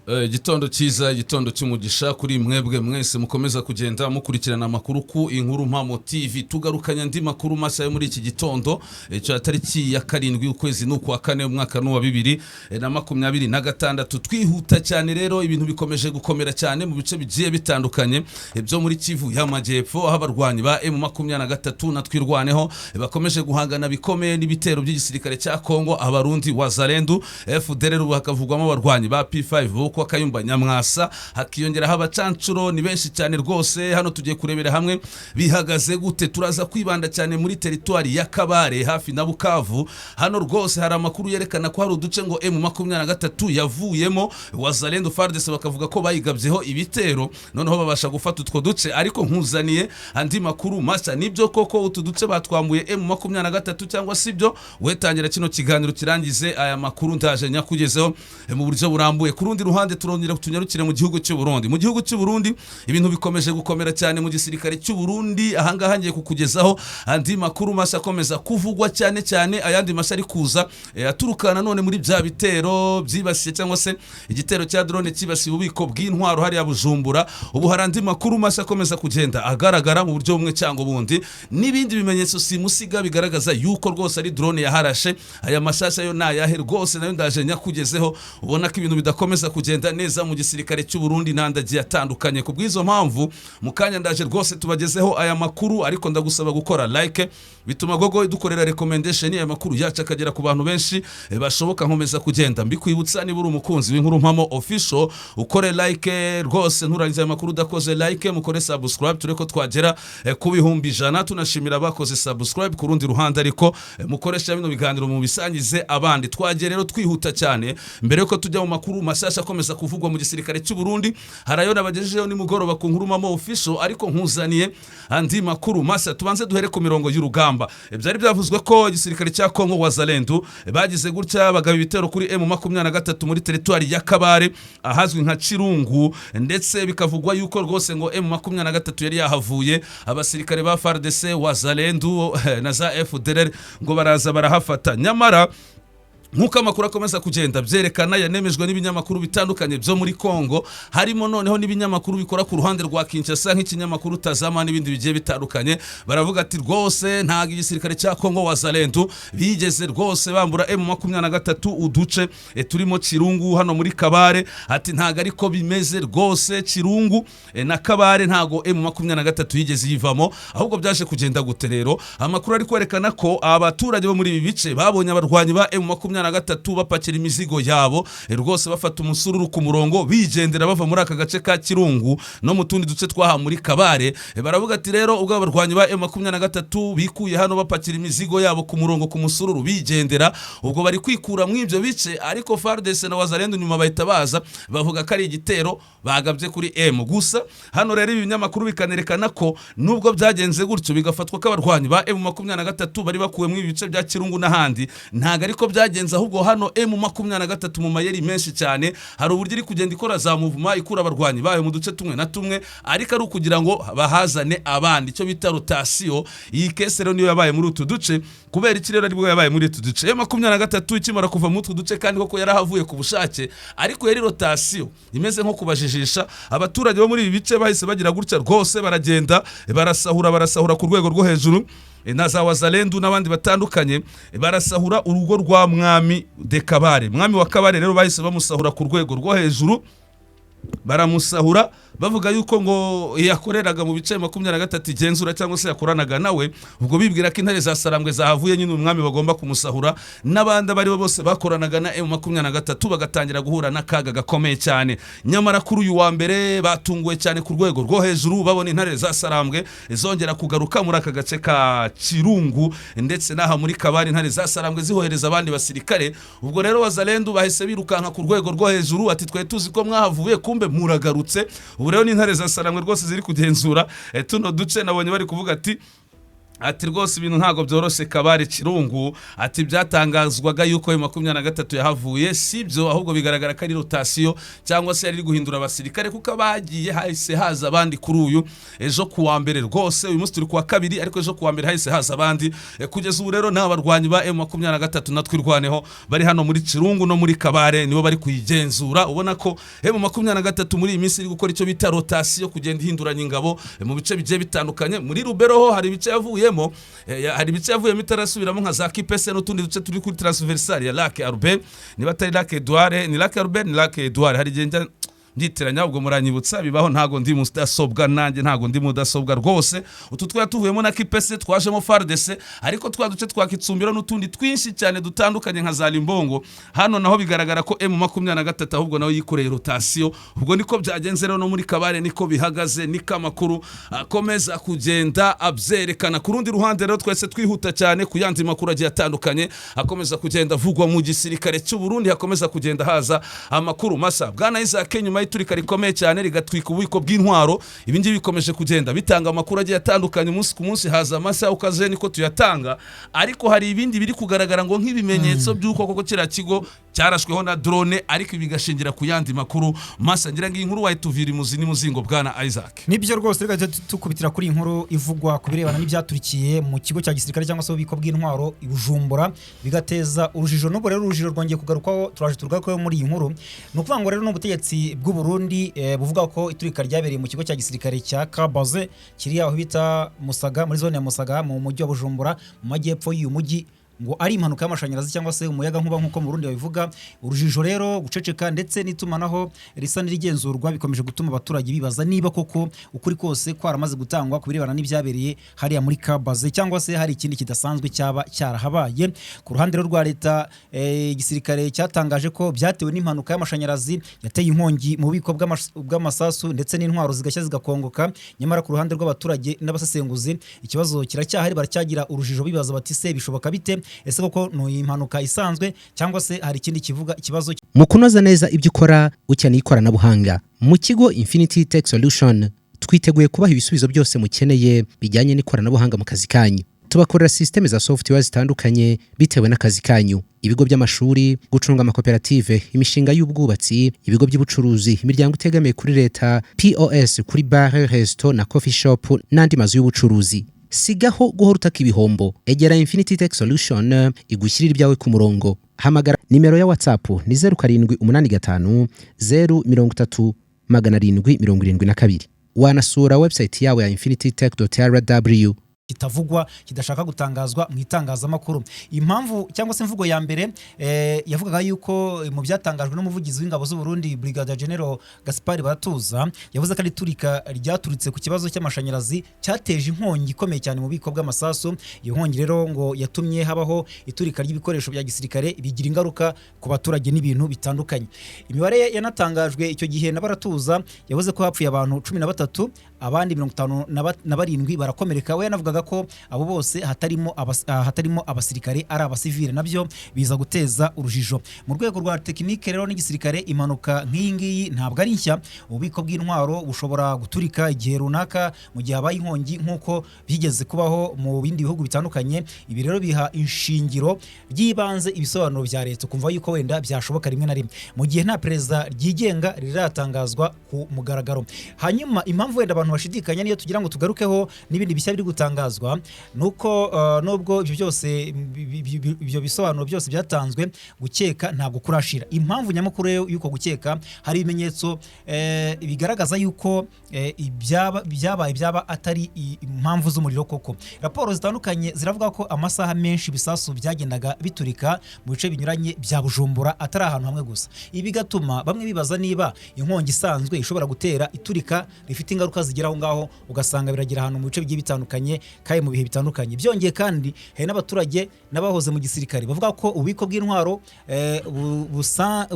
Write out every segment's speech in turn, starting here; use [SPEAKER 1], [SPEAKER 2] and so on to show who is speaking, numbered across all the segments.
[SPEAKER 1] Igitondo cyiza, igitondo cy'umugisha kuri mwebwe mwese mukomeza kugenda mukurikirana amakuru ku Inkuru Mpamo TV. Tugarukanye andi makuru mashya yo muri iki gitondo cya tariki ya 7 ukwezi n'ukwa kane, umwaka n'uwa 2026. Twihuta cyane rero, ibintu bikomeje gukomera cyane mu bice bigiye bitandukanye byo muri Kivu y'Amajyepfo, aho abarwanyi ba M23 na Twirwaneho bakomeje guhangana bikomeye n'ibitero by'igisirikare cya Kongo, Abarundi Wazalendu, FDLR, ubu hakavugwamo abarwanyi ba P5 bo kwa Kayumba Nyamwasa, hakiyongeraho abacancuro. Ni benshi cyane rwose. Hano tugiye kurebera hamwe bihagaze gute. Turaza kwibanda cyane muri teritwari ya Kabare hafi na Bukavu. Hano rwose hari amakuru yerekana ko hari uduce ngo M23 yavuyemo, Wazalendo, FARDC bakavuga ko bayigabyeho ibitero, noneho babasha gufata utwo duce. Ariko nkuzaniye andi makuru mashya. Nibyo koko utu duce batwambuye M23 cyangwa sibyo? Wetangira kino kiganiro kirangize, aya makuru ndaje nyakugezeho mu buryo burambuye. Ku rundi ruhande, turongera tunyarukire mu gihugu cy'u Burundi. Mu gihugu cy'u Burundi ibintu bikomeje gukomera cyane mu gisirikare cy'u Burundi. Ahangaha ngiye kukugezaho andi makuru mashya akomeza kuvugwa cyane cyane, ayandi mashya ari kuza aturuka nanone muri bya bitero byibasiye, cyangwa se igitero cya drone cyibasiye ububiko bw'intwaro hariya Bujumbura. Ubu hari andi makuru mashya akomeza kugenda agaragara mu buryo bumwe cyangwa ubundi, n'ibindi bimenyetso simusiga bigaragaza yuko rwose ari drone yaharashe. Aya mashyashya yo ni ayahe? Rwose nayo ndaje nyakugezeho. Ubona ko ibintu bidakomeza kugenda neza mu gisirikare cy'u Burundi n'andi agiye atandukanye. Ku bw'izo mpamvu, mu kanya ndaje rwose tubagezeho aya makuru, ariko ndagusaba gukora like, bituma Google idukorera recommendation, aya makuru yacu akagera ku bantu benshi bashoboka. Nkomeza kugenda mbikwibutsa, niba uri umukunzi w'Inkuru Mpamo Official, ukore like rwose. Nturangize aya makuru udakoze like. Mukore subscribe, turebe ko twagera ku 100,000. Tunashimira abakoze subscribe. Ku rundi ruhande ariko, mukoresha bino biganiro, mu bisangize abandi. Twagiye rero twihuta cyane. Mbere yuko tujya mu makuru mashyashya akomeza kuvugwa mu gisirikare cy'u Burundi, hari ayo nabagejejeho nimugoroba ku Nkuru Mpamo Official, ariko nkuzaniye andi makuru mashya. Tubanze duhere ku mirongo y'urugamba. Byari byavuzwe ko igisirikare cya Kongo, Wazalendu, bagize gutya bagaba ibitero kuri M23 muri teritwari ya Kabare ahazwi nka Kirungu, ndetse bikavugwa yuko rwose ngo M23 yari yahavuye, abasirikare ba FARDC, Wazalendu na za FDLR ngo baraza barahafata. Nyamara nk'uko amakuru akomeza kugenda byerekana, yanemejwe n'ibinyamakuru bitandukanye byo muri Congo, harimo noneho n'ibinyamakuru bikora ku ruhande rwa Kinshasa nk'ikinyamakuru Tazama n'ibindi bigiye bitandukanye, baravuga ati rwose ntabwo igisirikare cya Congo, Wazalendu, bigeze rwose bambura M23 uduce turimo Kirungu hano muri Kabare. Ati ntabwo ariko bimeze rwose. Kirungu na Kabare ntabwo M23 yigeze yivamo. Ahubwo byaje kugenda gute rero? Amakuru ari kwerekana ko abaturage bo muri ibi bice babonye abarwanyi ba M23 bapakira imizigo yabo, rwose bafata umusururu ku murongo, bigendera bava muri aka gace ka Kirungu no mu tundi duce twaha muri Kabare. Baravuga ati rero ubwo abarwanyi ba M23 bikuye hano bapakira imizigo yabo ku murongo, ku musururu, bigendera, ubwo bari kwikura mu ibyo bice. Ariko FARDC na Wazalendo nyuma bahita baza bavuga ko ari igitero bagabye kuri M. Gusa hano rero ibi binyamakuru bikanerekana ko nubwo byagenze gutyo, bigafatwa ko abarwanyi ba M23 bari bakuwe mu ibi bice bya Kirungu n'ahandi, ntabwo ariko byagenze. Ahubwo hano M23 mu mayeri menshi cyane hari uburyo iri kugenda ikora za mouvement, ikura abarwanyi bayo mu duce tumwe na tumwe, ariko ari ukugira ngo bahazane abandi, icyo bita rotation. Iyi case rero niyo yabaye muri utu duce. Kubera iki rero aribwo yabaye muri utu duce? M23 ikimara kuva muri utu duce, kandi koko yarahavuye ku bushake, ariko yari rotation imeze nko kubajijisha. Abaturage bo muri ibi bice bahise bagira gutya rwose baragenda barasahura, barasahura ku rwego rwo hejuru, na za Wazalendu n'abandi batandukanye, barasahura urugo rwa Mwami de Kabare. Mwami wa Kabare rero bahise bamusahura ku rwego rwo hejuru, baramusahura bavuga yuko ngo yakoreraga mu bice 23 igenzura cyangwa se yakoranaga nawe. Ubwo bibwira ko intare za Sarambwe zahavuye nyine, umwami bagomba kumusahura, n'abandi abo ari bo bose bakoranaga na M23 bagatangira guhura n'akaga gakomeye cyane. Nyamara kuri uyu wa mbere batunguwe cyane ku rwego rwo hejuru, babona intare za Sarambwe zongera kugaruka muri aka gace ka Kirungu ndetse n'aha muri Kabare, intare za Sarambwe zihohereza abandi basirikare. Ubwo rero Wazalendu bahise birukanka ku rwego rwo hejuru, ati twari tuzi ko mwahavuye, kumbe muragarutse. Ubu rero n'intare za Sarambwe rwose ziri kugenzura tuno duce. Nabonye bari kuvuga ati Ati rwose ibintu ntabwo byoroshye Kabare, Kirungu. Ati byatangazwaga yuko M23 yahavuye, si byo, ahubwo bigaragara ko ari rotation cyangwa se yari iri guhindura abasirikare, kuko abagiye hahise haza abandi. Kuri uyu ejo kuwa mbere rwose, uyu munsi turi kuwa kabiri, ariko ejo kuwa mbere hahise haza abandi. Kugeza ubu rero nta barwanyi ba M23 na Twirwaneho bari hano muri Kirungu no muri Kabare, nibo bari kuyigenzura. Ubona ko M23 muri iyi minsi iri gukora icyo bita rotation, kugenda ihinduranya ingabo mu bice bigiye bitandukanye. Muri Rubero ho hari ibice yavuyemo, hari ibice yavuyemo itarasubiramo, nka za Kipese n'utundi duce turi kuri transversale ya Lac Albert, niba atari Lac Edouard, ni Lac Albert, ni Lac Edouard, hari igihe njya nditeranya, ubwo muranyibutsa, bibaho, ntago ndi mudasobwa nanjye, ntago ndi mudasobwa rwose. Utu twari tuvuyemo na Kipese twajemo FARDC, ariko twa duce twa Kitsumbiro n'utundi twinshi cyane dutandukanye nka za Limbongo, hano naho bigaragara ko M23 ahubwo nawe yikoreye rotation. Ubwo niko byagenze rero, no muri Kabare niko bihagaze, niko amakuru akomeza kugenda abyerekana. Ku rundi ruhande rero, twese twihuta cyane ku yandi makuru agiye atandukanye akomeza kugenda avugwa mu gisirikare cy'u Burundi, hakomeza kugenda haza amakuru masa. Bwana Isaac, nyuma y'iturika rikomeye cyane rigatwika ububiko bw'intwaro, ibi ngibi bikomeje kugenda bitanga amakuru agiye atandukanye umunsi ku munsi, haza amasaha ukaze niko tuyatanga, ariko hari ibindi biri kugaragara ngo nk'ibimenyetso by'uko koko kiriya kigo cyarashweho na drone, ariko ibi bigashingira ku yandi makuru masa. Ngira ngo iyi nkuru wayituvira imuzi n'umuzingo, bwana Isaac.
[SPEAKER 2] Nibyo rwose, reka tujye tukubitira kuri iyi nkuru ivugwa ku birebana n'ibyaturikiye mu kigo cya gisirikare cyangwa se ububiko bw'intwaro i Bujumbura, bigateza urujijo. N'ubwo rero urujijo rwongeye kugarukwaho, turaje turugarukaho muri iyi nkuru. Ni ukuvuga ngo rero n'ubutegetsi bw'u Burundi buvuga ko iturika ryabereye mu kigo cya gisirikare cya Kabaze, kiri aho bita Musaga, muri zone ya Musaga, mu mujyi wa Bujumbura, mu majyepfo y'uyu mujyi, ngo ari impanuka y'amashanyarazi cyangwa se umuyaga nkuba nk'uko mu Burundi babivuga. Urujijo rero, guceceka ndetse n'itumanaho risa n'irigenzurwa bikomeje gutuma abaturage bibaza niba koko ukuri kose kwaramaze gutangwa ku birebana n'ibyabereye hariya muri Kabaze, cyangwa se hari ikindi kidasanzwe cyaba cyarahabaye. Ku ruhande rero rwa leta, igisirikare cyatangaje ko byatewe n'impanuka y'amashanyarazi yateye inkongi mu bubiko bw'amasasu ndetse n'intwaro zigashya zigakongoka. Nyamara ku ruhande rw'abaturage n'abasesenguzi, ikibazo kiracyahari, baracyagira urujijo, bibaza bati: "Se bishoboka bite? Ese koko ni impanuka isanzwe cyangwa se hari ikindi kivuga ikibazo?"
[SPEAKER 3] Mu kunoza neza ibyo ukora, ukeneye ikoranabuhanga. Mu kigo Infinity Tech Solution twiteguye kubaha ibisubizo byose mukeneye bijyanye n'ikoranabuhanga mu kazi kanyu. Tubakorera sisiteme za software zitandukanye bitewe n'akazi kanyu: ibigo by'amashuri, gucunga amakoperative, imishinga y'ubwubatsi, ibigo by'ubucuruzi, imiryango itegamiye kuri leta, POS kuri bar, resto na coffee shop n'andi mazu y'ubucuruzi. Sigaho guhora utaka ibihombo, egera Infinity Tech Solution igushyirira ibyawe ku murongo. Hamagara nimero ya WhatsApp ni 0785 030 772. Wanasura website yawe ya infinitytech.rw.
[SPEAKER 2] Kitavugwa, kidashaka gutangazwa mu itangazamakuru. Impamvu cyangwa se imvugo ya mbere yavugaga yuko mu byatangajwe n'umuvugizi w'ingabo z'u Burundi, Brigadier General Gaspard Baratuza, yavuze ko ari iturika ryaturitse ku kibazo cy'amashanyarazi cyateje inkongi ikomeye cyane mu bubiko bw'amasasu. Iyo nkongi rero ngo yatumye habaho iturika ry'ibikoresho bya gisirikare, bigira ingaruka ku baturage n'ibintu bitandukanye. Imibare yanatangajwe icyo gihe na Baratuza yavuze ko hapfuye abantu 13, abandi 57 barakomereka. We yanavugaga ko abo bose hatarimo abasirikare, ari abasivile, nabyo biza guteza urujijo. Mu rwego rwa tekinike rero n'igisirikare, impanuka nk'iyi ngiyi ntabwo ari nshya. Ububiko bw'intwaro bushobora guturika igihe runaka mu gihe habaye inkongi, nk'uko byigeze kubaho mu bindi bihugu bitandukanye. Ibi rero biha ishingiro ry'ibanze ibisobanuro bya leta, ukumva yuko wenda byashoboka rimwe na rimwe, mu gihe nta perezida ryigenga riratangazwa ku mugaragaro. Hanyuma impamvu wenda abantu bashidikanya, niyo tugira ngo tugarukeho n'ibindi bishya biri gutangazwa, ni uko nubwo ibyo byose ibyo bisobanuro byose byatanzwe, gukeka ntabwo kurashira. Impamvu nyamukuru rero y'uko gukeka, hari ibimenyetso bigaragaza yuko ibyabaye byaba atari impamvu z'umuriro koko. Raporo zitandukanye ziravuga ko amasaha menshi ibisasu byagendaga biturika mu bice binyuranye bya Bujumbura, atari ahantu hamwe gusa. Ibi bigatuma bamwe bibaza niba inkongi isanzwe ishobora gutera iturika rifite ingaruka zigera aho ngaho, ugasanga biragera ahantu mu bice bigiye bitandukanye kandi mu bihe bitandukanye. Byongeye kandi, hari n'abaturage n'abahoze mu gisirikare bavuga ko ububiko bw'intwaro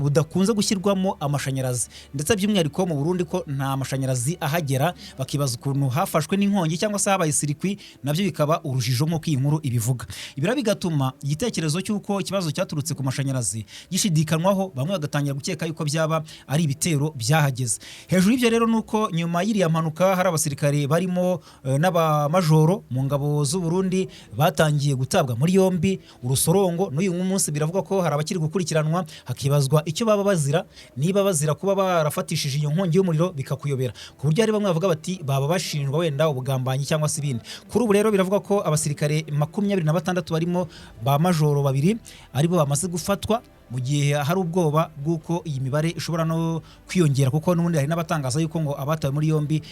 [SPEAKER 2] budakunze gushyirwamo amashanyarazi, ndetse by'umwihariko mu Burundi ko nta mashanyarazi ahagera, bakibaza ukuntu hafashwe n'inkongi cyangwa se habaye circuit, nabyo bikaba urujijo nk'uko iyi nkuru ibivuga. Ibi rero bigatuma igitekerezo cy'uko ikibazo cyaturutse ku mashanyarazi gishidikanwaho, bamwe bagatangira gukeka yuko byaba ari ibitero byahageze. Hejuru y'ibyo rero, ni uko nyuma y'iriya mpanuka Hakaba hari abasirikare barimo n'abamajoro mu ngabo z'u Burundi batangiye gutabwa muri yombi urusorongo. N'uyu munsi biravuga ko hari abakiri gukurikiranwa, hakibazwa icyo baba bazira, niba bazira kuba barafatishije iyo nkongi y'umuriro, bikakuyobera, ku buryo hari bamwe bavuga bati baba bashinjwa wenda ubugambanyi cyangwa se ibindi. Kuri ubu rero biravuga ko abasirikare 26 barimo ba majoro babiri aribo bamaze gufatwa, mu gihe hari ubwoba bw'uko iyi mibare ishobora no kwiyongera, kuko n'ubundi hari n'abatangaza yuko ngo abatawe muri yombi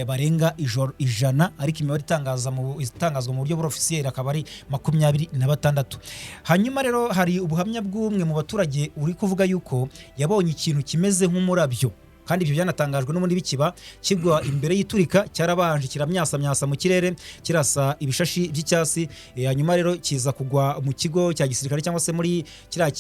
[SPEAKER 2] barenga 100, ariko imibare itangazwa mu buryo bw'officiel akaba ari 26. Hanyuma rero hari ubuhamya bw'umwe mu baturage uri kuvuga yuko yabonye ikintu kimeze nk'umurabyo, kandi ibyo byanatangajwe n'ubundi bikiba, kigwa imbere y'iturika. Cyarabanje kiramyasamyasa mu kirere, kirasa ibishashi by'icyatsi, hanyuma rero kiza kugwa mu kigo cya gisirikare cyangwa se muri kiriya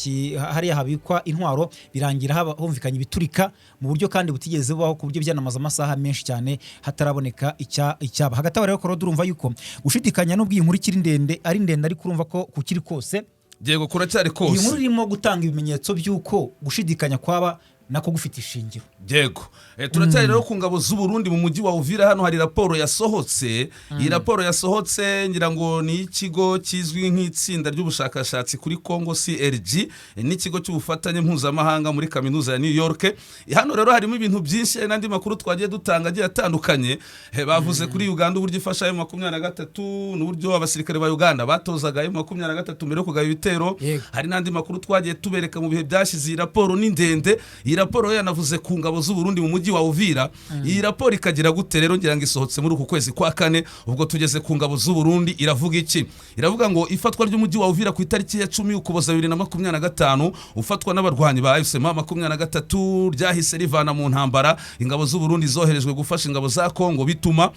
[SPEAKER 2] hariya habikwa intwaro, birangira haba humvikanye ibiturika mu buryo kandi butigeze bubaho, ku buryo byanamaze amasaha menshi cyane hataraboneka icyaba. Hagati aho rero, Claude, urumva yuko gushidikanya, n'ubwo iyi nkuru ikiri ndende, ari ndende, ariko urumva ko kukiri kose.
[SPEAKER 1] Yego, kuracyari
[SPEAKER 2] Iyi nkuru
[SPEAKER 1] kose.
[SPEAKER 2] irimo gutanga ibimenyetso by'uko gushidikanya kwaba nako gufite ishingiro.
[SPEAKER 1] Yego. Turacyari rero ku ngabo z'u Burundi mu mujyi wa Uvira. Hano hari raporo yasohotse. Iyi raporo yasohotse, ngira ngo ni ikigo kizwi nk'itsinda ry'ubushakashatsi kuri Congo CRG, n'ikigo cy'ubufatanye mpuzamahanga muri kaminuza ya New York. Hano rero harimo ibintu byinshi n'andi makuru twagiye dutanga agiye atandukanye. Bavuze kuri Uganda, uburyo ifasha M23, n'uburyo abasirikare ba Uganda batozaga M23 mbere yo kugaba ibitero. Hari n'andi makuru twagiye tubereka mu bihe byashize. Iyi raporo ni ndende. Iyi raporo yo yanavuze ku ngabo z'u Burundi mu mujyi wa Uvira. Iyi raporo ikagira gute rero? Ngira ngo isohotse muri uku kwezi kwa kane, ubwo tugeze ku ngabo z'u Burundi. Iravuga iki? Iravuga ngo ifatwa ry'umujyi wa Uvira ku itariki ya 10 Ukuboza 2025, ufatwa n'abarwanyi ba AFC M23, ryahise rivana mu ntambara ingabo z'u Burundi zoherejwe gufasha ingabo za Kongo, bituma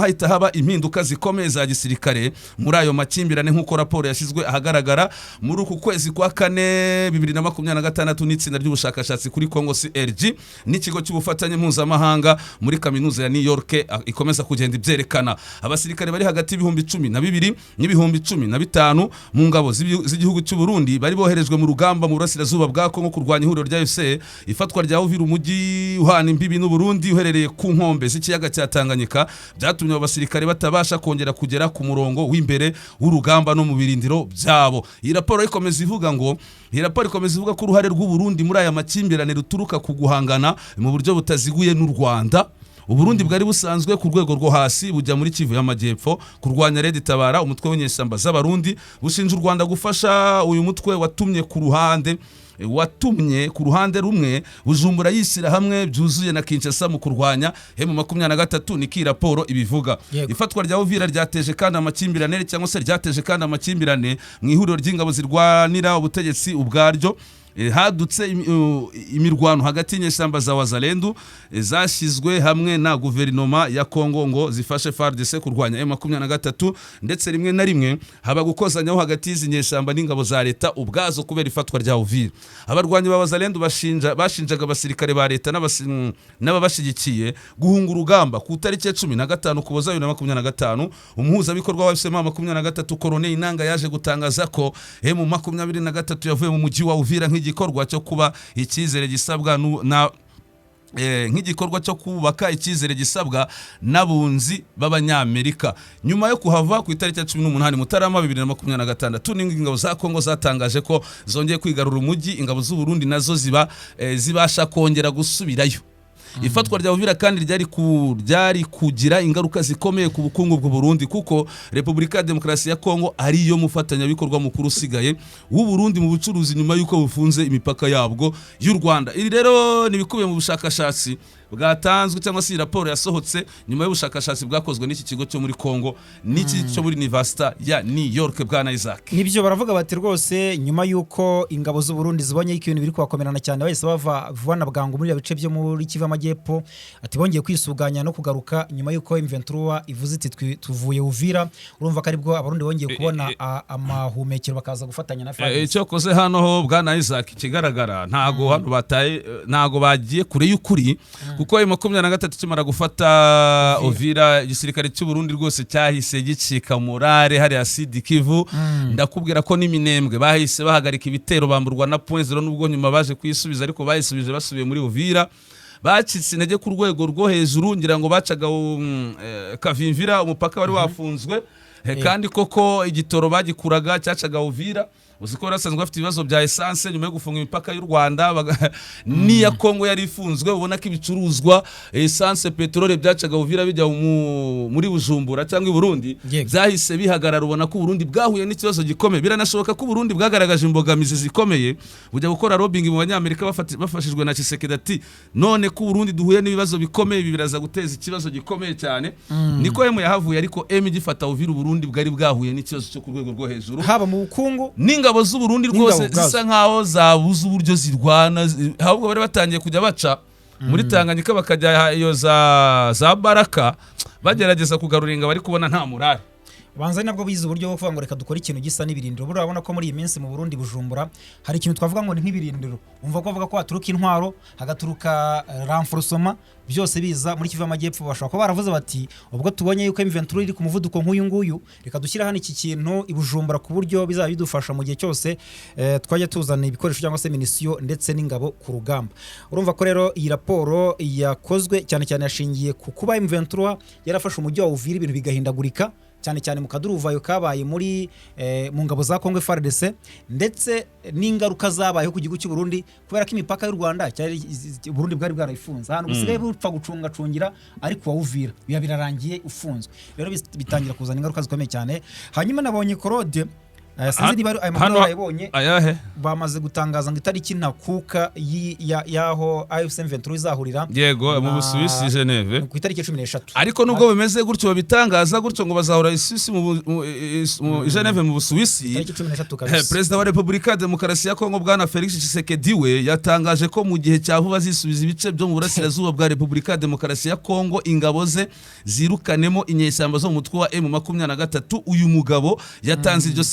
[SPEAKER 1] hahita haba impinduka zikomeye za gisirikare muri ayo makimbirane, nk'uko raporo yashyizwe ahagaragara muri uku kwezi kwa kane 2026 n'itsinda ry'ubushakashatsi kuri Congo CRG n'ikigo cy'ubufatanye mpuzamahanga muri kaminuza ya New York ikomeza kugenda ibyerekana. Abasirikare bari hagati y'12,000 n'ib15,000 mu ngabo z'igihugu cy'u Burundi bari boherejwe mu rugamba mu burasirazuba bwa Kongo kurwanya ihuriro rya AFC. Ifatwa rya Uvira, umujyi uhana imbibi n'u Burundi uherereye ku nkombe z'ikiyaga cya Tanganyika, byatumye abo basirikare batabasha kongera kugera ku murongo w'imbere w'urugamba no mu birindiro byabo. Iyi raporo ikomeza ivuga ko uruhare rw'u Burundi muri aya makimbirane ruturuka ku guhangana mu buryo butaziguye n'u Rwanda. Uburundi bwari busanzwe ku rwego rwo hasi bujya muri Kivu y'Amajyepfo kurwanya Red Tabara, umutwe w'inyeshyamba z'Abarundi. Bushinja u Rwanda gufasha uyu mutwe, watumye ku ruhande rumwe Bujumbura yishyira hamwe byuzuye na Kinshasa mu kurwanya M23. Niko iyi raporo ibivuga. Ifatwa rya Uvira ryateje kandi amakimbirane, cyangwa se ryateje kandi amakimbirane mu ihuriro ry'ingabo zirwanira ubutegetsi ubwaryo. Hadutse imirwano hagati y'inyeshyamba za Wazalendu zashyizwe hamwe na guverinoma ya Kongo ngo zifashe FARDC kurwanya M23, ndetse rimwe na rimwe haba gukozanyaho hagati y'izi nyeshyamba n'ingabo za leta ubwazo kubera ifatwa rya Uvira. Abarwanyi ba Wazalendu bashinjaga abasirikare ba leta n'ababashyigikiye guhunga urugamba. Ku itariki ya 15 Ukuboza 2025, umuhuzabikorwa wa AFC M23, Corneille Nanga, yaje gutangaza ko M23 yavuye mu mujyi wa Uvira nk'igikorwa cyo kuba icyizere gisabwa nu- na eh, nk'igikorwa cyo kubaka icyizere gisabwa n'abunzi b'Abanyamerika. Nyuma yo kuhava ku itariki ya 18 Mutarama 2026, nibwo ingabo za Kongo zatangaje ko zongeye kwigarura umujyi, ingabo z'u Burundi nazo zibasha kongera gusubirayo. Ifatwa rya Uvira kandi ryari kugira ingaruka zikomeye ku bukungu bw'u Burundi, kuko Repubulika ya Demokarasi ya Kongo ariyo mufatanyabikorwa mukuru usigaye w'u Burundi mu bucuruzi, nyuma y'uko bufunze imipaka yabwo y'u Rwanda. Iri rero ni ibikubiye mu bushakashatsi bwatanzwe, cyangwa se iyi raporo yasohotse nyuma y'ubushakashatsi bwakozwe n'iki kigo cyo muri Kongo n'iki cyo muri University ya New York, bwana Isaac.
[SPEAKER 2] Nibyo, baravuga bati rwose nyuma y'uko ingabo z'u Burundi zibonye ko ibintu biri kubakomerana cyane, bahise bava vuba na bwangu muri ibyo bice byo muri Kivu y'Amajyepfo. Ati bongeye kwisuganya no kugaruka nyuma y'uko M23 ivuze iti tuvuye Uvira. Urumva ko aribwo Abarundi bongeye kubona amahumekero, bakaza gufatanya na FARDC.
[SPEAKER 1] Icyo koze hano ho, bwana Isaac, ikigaragara ntago hano bataye, ntago bagiye kure y'ukuri, kuko M23 ikimara gufata Uvira, igisirikare cy'u Burundi rwose cyahise gicika morale hariya Sud Kivu. Ndakubwira ko n'iminembwe bahise bahagarika ibitero, bamburwa na Point Zero, nubwo nyuma baje kuyisubiza, ariko bayisubije basubiye muri Uvira. Bacitse intege ku rwego rwo hejuru. Ngira ngo bacaga Kavimvira, umupaka wari wafunzwe. Kandi koko igitoro bagikuraga cyacaga Uvira. Uzi ko bari basanzwe bafite ibibazo bya essence nyuma yo gufunga imipaka y'u Rwanda n'iya Kongo yari ifunzwe. Ubona ko ibicuruzwa, essence, peteroli byacaga Uvira bijya muri Bujumbura cyangwa i Burundi byahise bihagarara. Ubona ko Burundi bwahuye n'ikibazo gikomeye. Biranashoboka ko Burundi bwagaragaje imbogamizi zikomeye, bujya gukora lobbying mu Banyamerika bafashijwe na Tshisekedi, ati none ko Burundi duhuye n'ibibazo bikomeye, ibi biraza guteza ikibazo gikomeye cyane. Niko M yahavuye, ariko M igifata Uvira, Burundi bwari bwahuye n'ikibazo cyo ku rwego rwo hejuru,
[SPEAKER 2] haba mu bukungu
[SPEAKER 1] n'ingabo z'u Burundi
[SPEAKER 2] n'ingabo
[SPEAKER 1] rwose
[SPEAKER 2] ubwazo.
[SPEAKER 1] Zisa nkaho zabuze uburyo zirwana, ahubwo bari batangiye kujya baca muri Tanganyika bakajya iyo za Baraka, bagerageza kugarura ingabo, ariko ubona nta murare.
[SPEAKER 2] Banza ari nabwo bize uburyo bwo kuvuga ngo reka dukore ikintu gisa n'ibirindiro. Buriya urabona ko muri iyi minsi mu Burundi, Bujumbura, hari ikintu twavuga ngo ni nk'ibirindiro. Umva ko bavuga ko haturuka intwaro, hagaturuka renforcement, byose biza muri Kivu y'Amajyepfo. Bashobora kuba baravuze bati ubwo tubonye yuko M23 iri ku muvuduko nk'uyu nguyu, reka dushyire hano iki kintu i Bujumbura, ku buryo bizaba bidufasha mu gihe cyose twajya tuzana ibikoresho cyangwa se munitions ndetse n'ingabo ku rugamba. Urumva ko rero iyi raporo yakozwe cyane cyane yashingiye ku kuba M23 yarafashe umujyi wa Uvira, ibintu bigahindagurika cyane cyane mu kaduruvayo kabaye muri mu ngabo za Congo FARDC, ndetse n'ingaruka zabayeho ku gihugu cy'u Burundi, kubera ko imipaka y'u Rwanda cyari Burundi bwari bwarayifunze, ahantu busigaye bupfa gucungacungira ariko wa Uvira biba birarangiye ufunzwe. Rero bitangira kuzana ingaruka zikomeye cyane. Hanyuma nabonye Claude, sinzi niba ayo makuru wayabonye.
[SPEAKER 1] Ayahe?
[SPEAKER 2] Bamaze gutangaza ngo itariki ntakuka y'aho AFC M23 izahurira
[SPEAKER 1] Yego, mu Busuwisi, Geneve.
[SPEAKER 2] ku itariki 13.
[SPEAKER 1] Ariko nubwo bimeze gutyo, babitangaza gutyo ngo bazahura isusi mu Geneve mu Busuwisi,
[SPEAKER 2] Itariki 13 kabisa.
[SPEAKER 1] Perezida wa Repubulika ya Demokarasi ya Kongo, Bwana Felix Tshisekedi, we yatangaje ko mu gihe cya vuba azisubiza ibice byo mu burasirazuba bwa Repubulika ya Demokarasi ya Kongo, ingabo ze zirukanemo inyeshyamba zo mu mutwe wa M23. Uyu mugabo yatanze iryo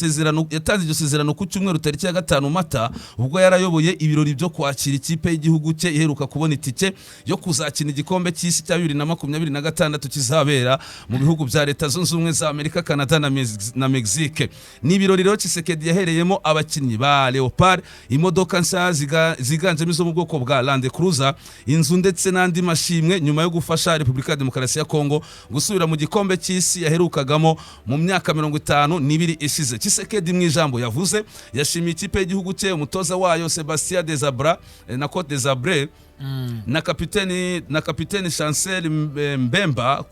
[SPEAKER 1] sezerano ku cyumweru tariki ya 5 Mata, ubwo yarayoboye ibirori byo kwakira ikipe y'igihugu cye iheruka kubona itike yo kuzakina igikombe cy'isi cya 2026 kizabera mu bihugu bya Leta Zunze Ubumwe za Amerika, Canada na Mexique. Ni ibirori rero Tshisekedi yahereyemo abakinnyi ba Leopard imodoka nshya ziganjemo izo mu bwoko bwa Land Cruiser, inzu ndetse n'andi mashimwe, nyuma yo gufasha Repubulika ya Demokarasi ya Kongo gusubira mu gikombe cy'isi yaherukagamo mu myaka 52 ishize. Tshisekedi mu ijambo yavuze yashimiye ikipe y'igihugu cye, umutoza wayo Sebastien Desabre na Cote Desabre na kapiteni Chancel Mbemba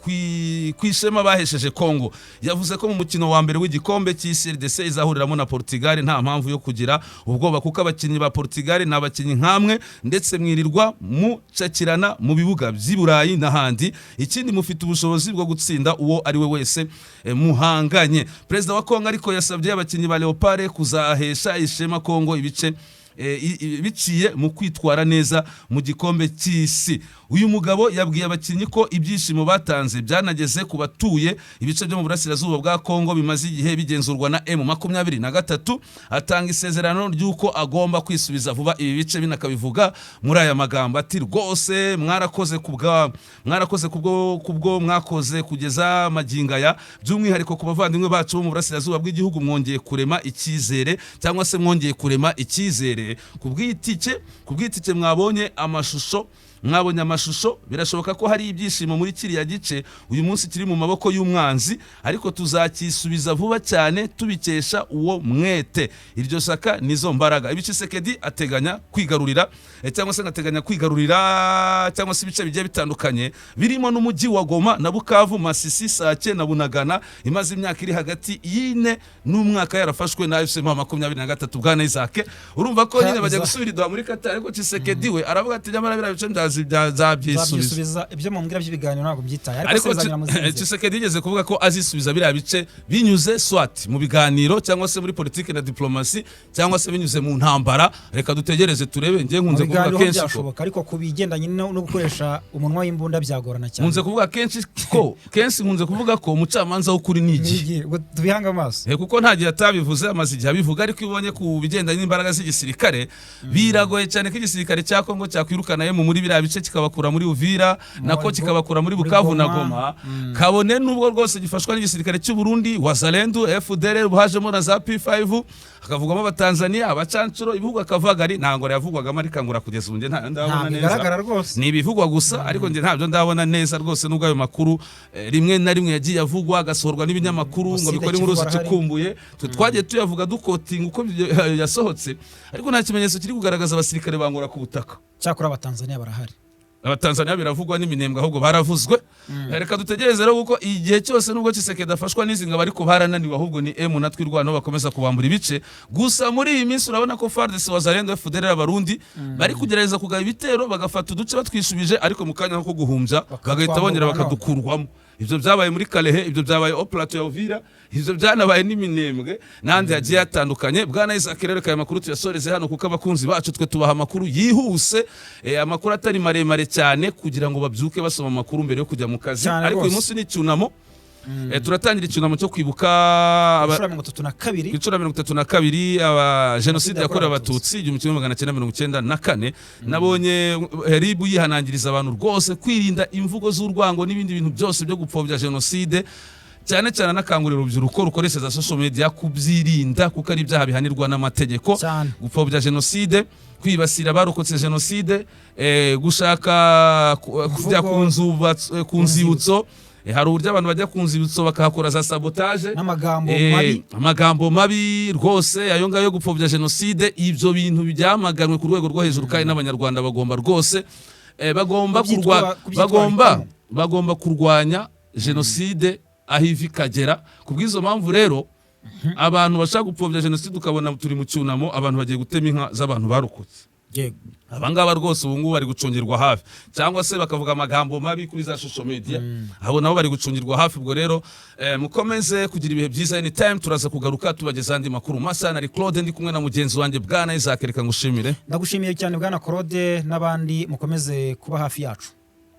[SPEAKER 1] ku ishema bahesheje Congo. Yavuze ko mu mukino wa mbere w'igikombe cy'isi RDC izahuriramo na Portugal nta mpamvu yo kugira ubwoba, kuko abakinnyi ba Portugal ni abakinnyi nkamwe, ndetse mwirirwa mucakirana mu bibuga by'i Burayi n'ahandi. Ikindi, mufite ubushobozi bwo gutsinda uwo ari we wese muhanganye. Perezida wa Kongo ariko yasabye abakinnyi ba Leopard kuzahesha ishema Kongo ibice biciye mu kwitwara neza mu gikombe cy'isi. Uyu mugabo yabwiye abakinnyi ko ibyishimo batanze byanageze ku batuye ibice byo mu burasirazuba bwa Kongo bimaze igihe bigenzurwa na M23, atanga isezerano ry'uko agomba kwisubiza vuba ibi bice. Binakabivuga muri aya magambo ati rwose mwarakoze kubwo mwakoze kugeza magingo aya, by'umwihariko ku bavandimwe bacu bo mu burasirazuba bw'igihugu. Mwongeye kurema icyizere cyangwa se mwongeye kurema icyizere ku bw'itike mwabonye amashusho. Birashoboka ko hari ibyishimo muri kiriya gice uyu munsi kiri mu maboko y'umwanzi, ariko tuzacyisubiza vuba cyane tubikesha uwo mwete, iryo shyaka nizo mbaraga. Ibi Tshisekedi ateganya kwigarurira cyangwa se ngateganya kwigarurira cyangwa se ibice bigiye bitandukanye birimo n'umujyi wa Goma na Bukavu, Masisi, Sake na Bunagana, imaze imyaka iri hagati y'ine n'umwaka yarafashwe na AFC 23. Bwana Isaac, urumva ko nyine bajya gusubira i Doha muri Qatar, ariko Tshisekedi we aravuga ati nyamara biriya bice nzabyisubiza.
[SPEAKER 2] Nzabyisubiza. Ibyo mumbwira by'ibiganiro ntabwo byitaye, ariko
[SPEAKER 1] Ariko
[SPEAKER 2] se bizanyura mu zindi nzira.
[SPEAKER 1] Tshisekedi yigeze kuvuga ko azisubiza biriya bice binyuze soit mu biganiro cyangwa se muri politiki na diplomasi cyangwa se binyuze mu ntambara. Reka dutegereze turebe. Njye
[SPEAKER 2] Mu
[SPEAKER 1] nkunze kuvuga
[SPEAKER 2] biganiro
[SPEAKER 1] kenshi ko
[SPEAKER 2] byashoboka, ariko ku bigendanye no gukoresha umunwa w'imbunda byagorana cyane.
[SPEAKER 1] Nkunze kuvuga kenshi ko kenshi nkunze kuvuga ko umucamanza w'ukuri ni igihe.
[SPEAKER 2] Ni igihe. Ubwo tubihange amaso.
[SPEAKER 1] Kuko nta gihe atabivuze, amaze igihe abivuga, ariko iyo ubonye ku bigendanye n'imbaraga z'igisirikare, biragoye cyane ko igisirikare cya Kongo cyakwirukana mu muri biriya. biriya bice, kikabakura muri Uvira, nako kikabakura muri
[SPEAKER 2] muri
[SPEAKER 1] Bukavu na
[SPEAKER 2] Goma.
[SPEAKER 1] Goma, kabone nubwo rwose gifashwa n'igisirikare cy'u Burundi, Wazalendo, FDLR, hajemo na za P5, hakavugwamo Abatanzania, abacancuro, ibihugu akavagari. Ntabwo yavugwagamo, ariko ngura kugeza ubu njye ntayo ndabona
[SPEAKER 2] Ntabwo
[SPEAKER 1] neza.
[SPEAKER 2] igaragara rwose.
[SPEAKER 1] Ni ibivugwa gusa, ariko njye ntabyo ndabona neza rwose, nubwo ayo makuru rimwe na rimwe yagiye avugwa, agasohorwa n'ibinyamakuru ngo
[SPEAKER 2] Sida
[SPEAKER 1] bikore inkuru
[SPEAKER 2] Kivu arahari.
[SPEAKER 1] zicukumbuye. Twe twagiye tuyavuga duquotinga uko yasohotse, ariko nta kimenyetso kiri kugaragaza abasirikare bangora ku butaka.
[SPEAKER 2] Cyakora Abatanzania barahari.
[SPEAKER 1] Abatanzania biravugwa n'Iminembwe, ahubwo baravuzwe. Reka dutegereze rero, kuko igihe cyose nubwo Tshisekedi afashwa n'izi ngabo, ariko barananiwe, ahubwo ni M na Twirwaneho bakomeza kubambura ibice. Gusa muri iyi minsi urabona ko FARDC, Wazalendo, FDLR, Abarundi bari kugerageza kugaba ibitero, bagafata uduce batwishubije, ariko mu kanya ko guhumbya bagahita bongera
[SPEAKER 2] Bakatwamburwa.
[SPEAKER 1] bakadukurwamo. Ibyo byabaye muri Kalehe, ibyo byabaye au plateau ya Uvira, ibyo byanabaye n'Iminembwe n'ahandi hagiye hatandukanye. Bwana Isaac, rero aya makuru tuyasoreze hano, kuko abakunzi bacu twe tubaha amakuru yihuse, amakuru atari maremare cyane, kugira ngo babyuke basoma amakuru mbere yo kujya mu kazi.
[SPEAKER 2] Cyane
[SPEAKER 1] Ariko uyu
[SPEAKER 2] rwose.
[SPEAKER 1] munsi ni icyunamo. Turatangira icyunamo cyo kwibuka
[SPEAKER 2] Inshuro 32.
[SPEAKER 1] Ku inshuro 32 aba jenoside yakorewe Abatutsi, 1994. Nabonye RIB yihanangiriza abantu rwose kwirinda imvugo z'urwango n'ibindi bintu byose byo gupfobya jenoside, cyane cyane anakangurira urubyiruko rukoresha za social media kubyirinda, kuko ari ibyaha bihanirwa n'amategeko. Gupfobya jenoside, kwibasira abarokotse jenoside, gushaka kujya ku nzibutso. Hari uburyo abantu bajya ku nzibutso bakahakora za sabotage
[SPEAKER 2] N'amagambo mabi.
[SPEAKER 1] Amagambo mabi rwose, ayo ngayo yo gupfobya jenoside. Ibyo bintu byamaganwe ku rwego rwo hejuru, kandi n'Abanyarwanda bagomba rwose bagomba
[SPEAKER 2] Kubyitwarikamo.
[SPEAKER 1] bagomba kurwanya jenoside aho iva ikagera. Ku bw'izo mpamvu rero, abantu bashaka gupfobya jenoside, ukabona turi mu cyunamo, abantu bagiye gutema inka z'abantu barokotse, abangaba rwose ubu ngubu bari gucungirwa hafi, cyangwa se bakavuga amagambo mabi kuri za social media, abo nabo bari gucungirwa hafi. Ubwo rero mukomeze kugira ibihe byiza. Anytime turaza kugaruka tubageza andi makuru masa. Nari Claude, ndi kumwe na mugenzi wanjye bwana Isaac. Reka ngushimire.
[SPEAKER 2] Ndagushimiye cyane, bwana Claude, n'abandi mukomeze kuba hafi yacu.